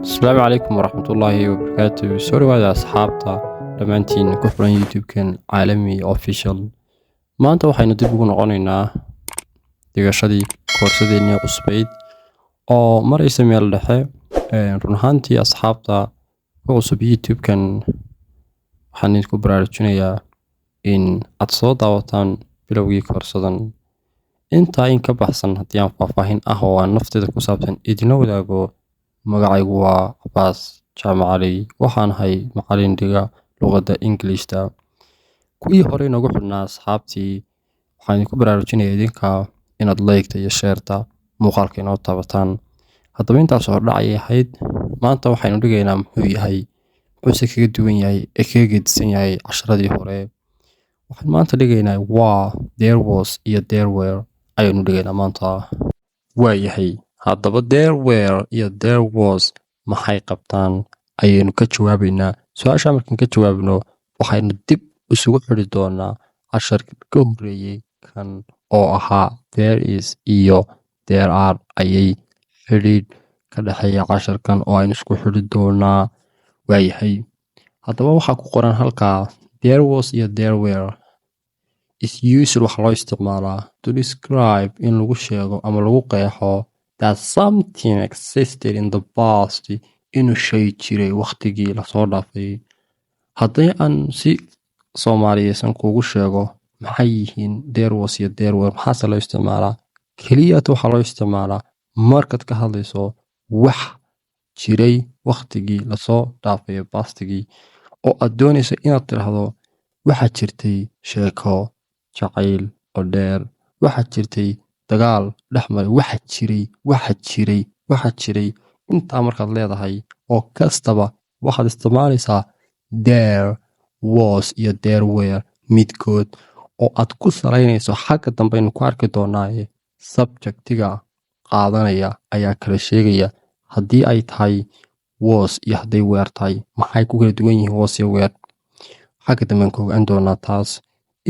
Asalaamu calaykum waraxmatullaahi wabarakaatu. Soo dhawaada asxaabta dhammaantiin ku xiran YouTube-kan Caalami Official. Maanta waxaynu dib ugu noqonaynaa dhigashadii koorsadeennii cusbayd oo maraysa meel dhexe. Run ahaantii, asxaabta ku cusub YouTube-kan waxaan idinku baraarujinayaa in aad soo daawataan bilowgii koorsadan. Intaa in ka baxsan, haddii aan faahfaahin ah oo aan nafteeda ku saabsan idinla wadaago, magacaygu waa Cabaas Jaamac Cali, waxaan ahay macalin dhiga luqadda Ingiliishta. Kuwii hore inoogu xidhnaa, asxaabtii, waxaan idinku baraarujinayaa idinka inaad like-ta iyo share-ta muuqaalka inoo taabataan. Haddaba intaas hordhac ayay ahayd. Maanta waxaynu dhigaynaa muxuu yahay, muxuuse kaga duwan yahay ee kaga gedisan yahay casharadii hore. Waxaan maanta dhigaynaa waa there was iyo there were ayaynu dhigaynaa maanta. Waayahay, haddaba there were iyo there was maxay qabtaan ayaynu ka jawaabaynaa. Su-aasha markaan ka jawaabno, waxaynu dib isugu xidhi doonaa cashar ka horreeyey kan oo ahaa there is iyo there are. Ayay xidhiidh ka dhexeeya casharkan oo aynu isku xidhi doonaa. Waayahay, haddaba waxaa ku qoran halkaa: there was iyo there were is used, waxaa loo isticmaalaa, to describe, in lagu sheego ama lagu qeexo, that something existed in the past, inuu shay jiray wakhtigii lasoo dhaafay. Haddii aan si Soomaaliyeysan kuugu sheego, maxay yihiin there was iyo there were, maxaase loo isticmaalaa? Keliyata waxaa loo isticmaalaa markaad ka hadlayso wax jiray wakhtigii lasoo dhaafay, past-igii, oo aad doonayso inaad tidhaahdo waxaa jirtay sheeko jacayl oo dheer, waxaa jirtay dagaal dhex maray, waxa jiray, waxa jiray, waxa jiray. Intaa markaad leedahay oo kastaba, waxaad isticmaalaysaa there was iyo there were midkood oo aad ku salaynayso. Xagga dambeaynu ku arki doonaaye, subject-iga qaadanaya ayaa kala sheegaya haddii ay tahay was iyo hadday were tahay. Maxay ku kala duwan yihiin was iyo were? Xagga dambean ku ogaan doonaa taas.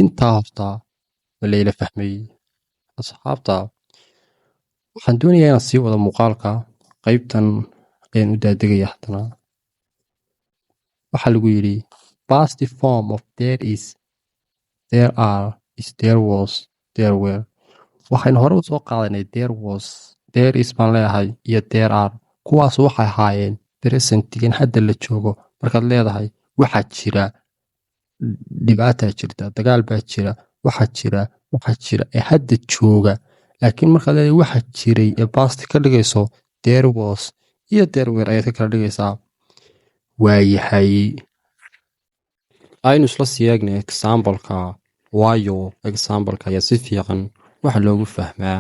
Intaa horta ma layla fahmay, asxaabta? Waxaan doonayaa inaan sii wado muuqaalka. Qaybtan ayaan u daadegaya. Haddana waxaa lagu yidhi: past form of there is, there are is there was, there were. Waxaynu hore usoo qaadanay there was, there is baan leeyahay, iyo there are. Kuwaas waxay ahaayeen present-igan hadda la joogo. Markaad leedahay waxaa jira, dhibaataa jirta, dagaal baa jira, waxaa jira, waxaa jira ee hadda jooga. Laakiin markaad leedahay waxaa jiray ee past ka dhigayso, there was iyo there were ayaad ka kala dhigaysaa. Waayahay, aynu isla sii eegnay example-ka, waayo example-ka ayaa si fiican waxa loogu fahmaa.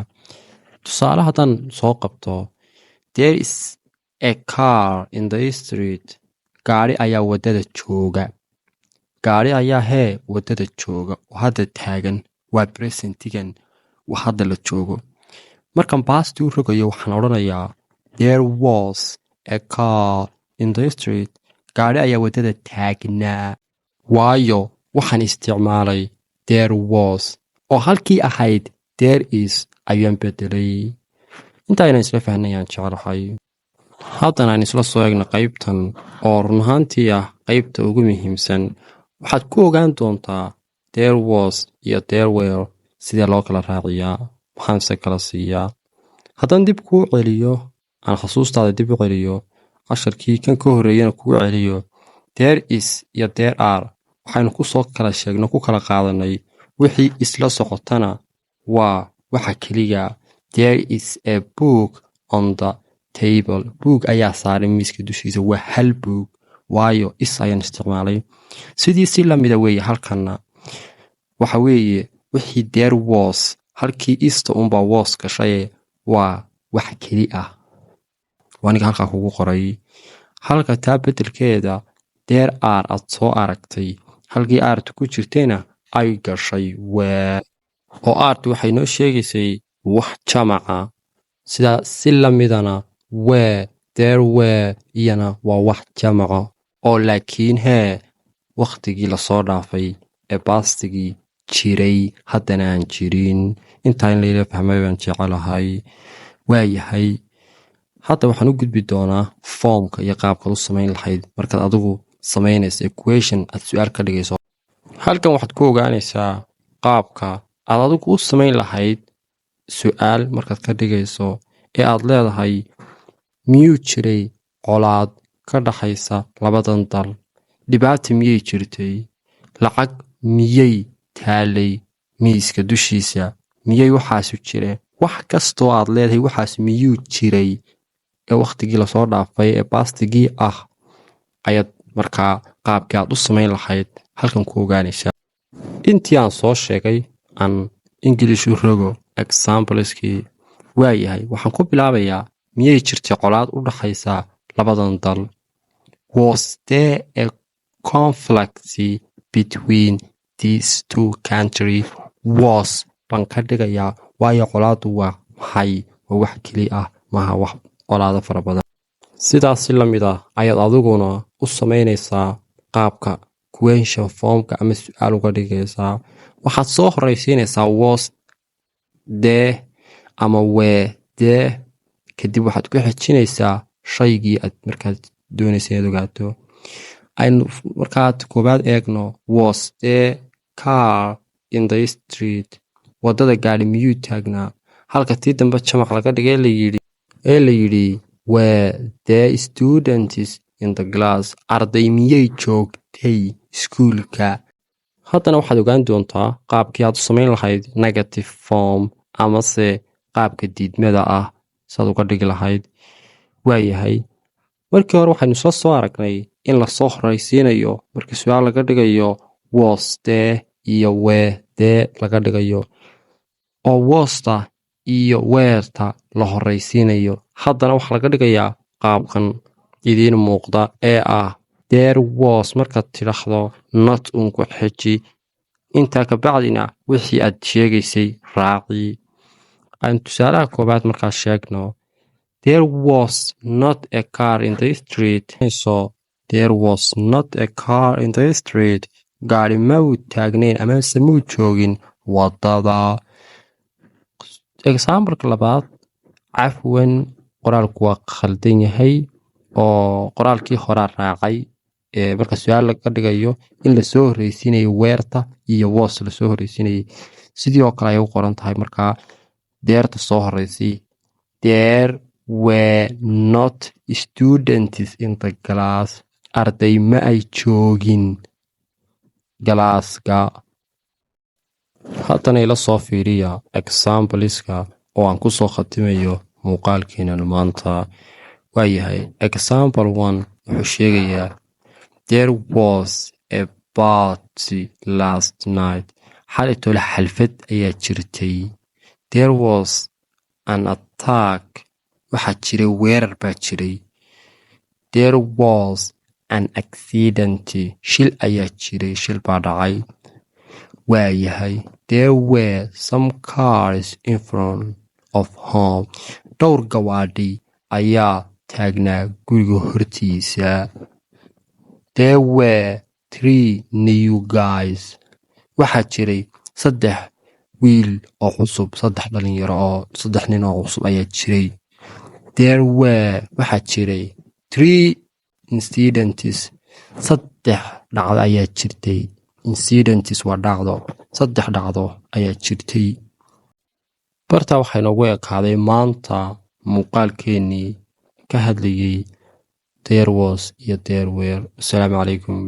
Tusaale haddaan soo qabto: there is a car in the street, gaari ayaa waddada jooga. Gaari ayaa hee waddada jooga oo hadda taagan. Waa present-igan hadda la joogo. Markaan past u rogayo, waxaan odhanayaa there was a car in the street, gaari ayaa waddada taagnaa, waayo waxaan isticmaalay there was oo halkii ahayd there is ayaan bedelay. Intaaynan isla fahnayaan jeclahay. Haddana aan isla soo eegna qaybtan oo run ahaantii ah qaybta ugu muhiimsan. Waxaad ku ogaan doontaa there was iyo there were sidee loo kala raaciyaa, maxaanse kala siiyaa. Haddaan dib kuu celiyo, aan xasuustaada dib u celiyo, casharkii kan ka horreeyana kugu celiyo, there is iyo there are waxaynu ku soo kala sheegno, ku kala qaadanay, wixii isla socotana waa waxa keliya. There is a book on the table, buug ayaa saaray miiska dushiisa. Waa hal buug, waayo is ayaan isticmaalay. Sidii si lamida weeye halkanna. Waxa weeye wixii there was, halkii is-ta unbaa was gashaye, waa wax keli ah. Waa aniga halkaa kugu qoray. Halka taa beddelkeeda there are aad soo aragtay, halkii are-ta ku jirtayna ay gashay were, oo are-ta waxay noo sheegaysay wax jamaca. Sidaa si lamidana were, there were iyana waa wax jamaca oo laakiin hee wakhtigii lasoo dhaafay ee past-igii jiray, haddana aan jirin. Intaa in layla fahmay baan jecelahay. Waayahay, Hadda waxaan u gudbi doonaa formka iyo qaabkaad u samayn lahayd markaad adigu samaynayso question, aad su-aal ka dhigayso. Halkan waxaad ku ogaanaysaa qaabka aad adigu u samayn lahayd su-aal markaad ka dhigayso ee aad leedahay: miyuu jiray colaad ka dhaxaysa labadan dal? Dhibaata miyay jirtay? Lacag miyay taalay miiska dushiisa? Miyay waxaasu jireen? Wax kastoo aad leedahay waxaas miyuu jiray ee wakhtigii lasoo dhaafay ee pastigii ah ayaad markaa qaabkii aad u samayn lahayd halkan ku ogaanaysaa. Intii aan soo sheegay aan English u rogo exampleskii. Waayahay, waxaan ku bilaabayaa: miyay jirtay colaad u dhaxaysa labadan dal? Was there a conflict between these two country? Was baan ka dhigayaa, waayo colaaddu waa maxay? Waa wax keli ah, maaha wax colaado fara badan. Sidaasi la mid ah ayaad adiguna u samaynaysaa qaabka question formka ama su-aal uga dhigaysaa. Waxaad soo horeysiinaysaa was there ama were there, kadib waxaad ku xejinaysaa shaygii aad markaad doonaysa inaad ogaato. Aynu markaad koobaad eegno: was there car in the street? Wadada gaadhi miyuu taagnaa? Halka tii dambe jamac laga dhigay ee la yidhi: were there students in the class? Arday miyay joogtay iskuulka? Haddana waxaad ogaan doontaa qaabkii aad u samayn lahayd negative form amase qaabka diidmada ah saad uga dhigi lahayd. Waayahay, markii hore waxaynu isla soo aragnay in lasoo horeysiinayo markii su-aal laga dhigayo was there iyo were there laga dhigayo, oo wasta iyo wereta la horeysiinayo. Haddana waxaa laga dhigayaa qaabkan idiin muuqda ee ah there was markaad tidhaahdo, not uun ku xeji, intaa kabacdina wixii aad sheegaysay raaci. Aan tusaalaha koowaad markaa sheegno: there was not a car in the street. So there was not a car in the street. Gaari ma uu taagnayn amase muu joogin wadada. Exampleka labaad, cafwan, qoraalku waa khaldan yahay oo qoraalkii horaa raacay. Marka su-aal laga dhigayo in lasoo horeysiinayo wereta iyo was lasoo horeysiinayay, sidii oo kale ayay u qoran tahay. Markaa thereta soo horeysay: there were not students in the class. Arday ma ay joogin classka. Haddana ila soo fiiriya exampleska oo aan ku soo khatimayo muuqaalkeenan maanta. Waayahay, example one wuxuu sheegayaa: there was a party last night. Xalaytoole xaflad ayaa jirtay. There was an attack. Waxaa jiray weerar baa jiray. There was an accident. Shil ayaa jiray, shil baa dhacay. Waayahay, there were some cars in front of home. Dhowr gawaadhi ayaa taagnaa guriga hortiisa. There were three new guys. Waxaa jiray saddex wiil oo cusub, saddex dhalinyaro oo saddex nin oo cusub ayaa jiray. There were, waxaa jiray, three incidents. Saddex dhacdo ayaa jirtay. Incidents waa dhacdo. Saddex dhacdo ayaa jirtay. Bartaa waxaa inoogu ekaaday maanta muuqaalkeenii ka hadlayay there was iyo there were. Asalaamu calaykum.